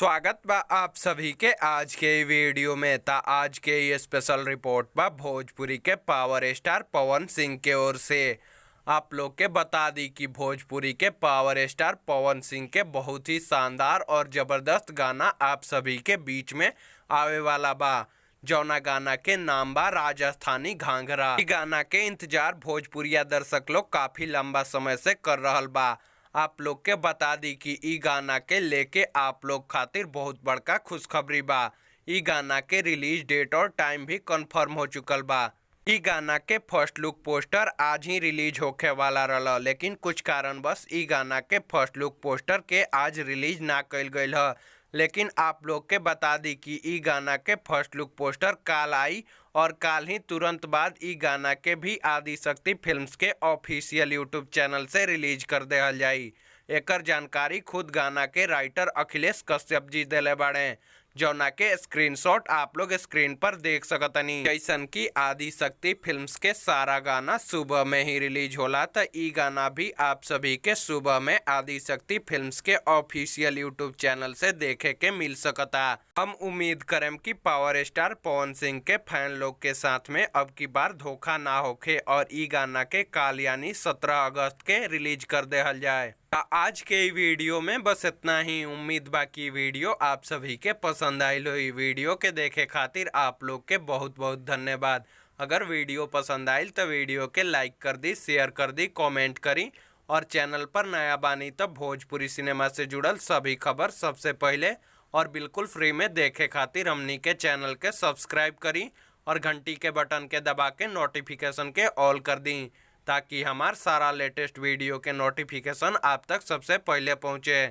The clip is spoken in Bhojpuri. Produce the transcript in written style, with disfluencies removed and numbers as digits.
स्वागत बा आप सभी के आज के ई वीडियो में। ता आज के ये स्पेशल रिपोर्ट बा भोजपुरी के पावर स्टार पवन सिंह के ओर से। आप लोग के बता दी कि भोजपुरी के पावर स्टार पवन सिंह के बहुत ही शानदार और ज़बरदस्त गाना आप सभी के बीच में आवे वाला बा, जौना गाना के नाम बा राजस्थानी घाघरा। इ गाना के इंतजार भोजपुरिया दर्शक लोग काफ़ी लंबा समय से कर रहल बा। आप लोग के बता दी कि इ गाना के लेके आप लोग खातिर बहुत बड़का खुशखबरी बा। इ गाना के रिलीज डेट और टाइम भी कंफर्म हो चुकल बा। इ गाना के फर्स्ट लुक पोस्टर आज ही रिलीज होखे वाला रहल, लेकिन कुछ कारणवश इ गाना के फर्स्ट लुक पोस्टर के आज रिलीज ना कइल गइल ह। लेकिन आप लोग के बता दी कि इ गाना के फर्स्ट लुक पोस्टर काल आई और काल ही तुरंत बाद इ गाना के भी आदि शक्ति फिल्म्स के ऑफिशियल यूट्यूब चैनल से रिलीज कर देहल जाई। एकर जानकारी खुद गाना के राइटर अखिलेश कश्यप जी देले बाड़े, जौना के स्क्रीनशॉट आप लोग स्क्रीन पर देख सकतनी। जैसन कि आदि शक्ति फिल्म्स के सारा गाना सुबह में ही रिलीज होला, त इ गाना भी आप सभी के सुबह में आदि शक्ति फिल्म्स के ऑफिशियल यूट्यूब चैनल से देखे के मिल सकता। हम उम्मीद करेम कि पावर स्टार पवन सिंह के फैन लोग के साथ में अब की बार धोखा ना होखे और इ गाना के काल यानी 17 अगस्त के रिलीज कर देहल जाए। त आज के इ वीडियो में बस इतना ही। उम्मीद बा कि वीडियो आप सभी के पसंद आइल होई। वीडियो के देखे खातिर आप लोग के बहुत बहुत धन्यवाद। अगर वीडियो पसंद आइल तो वीडियो के लाइक कर दी, शेयर कर दी, कमेंट करी और चैनल पर नया बानी तो भोजपुरी सिनेमा से जुड़ल सभी खबर सबसे पहले और बिल्कुल फ्री में देखे खातिर हमनी के चैनल के सब्सक्राइब करी और घंटी के बटन के दबा के नोटिफिकेशन के ऑल कर दी, ताकि हमार सारा लेटेस्ट वीडियो के नोटिफिकेशन आप तक सबसे पहले पहुंचे।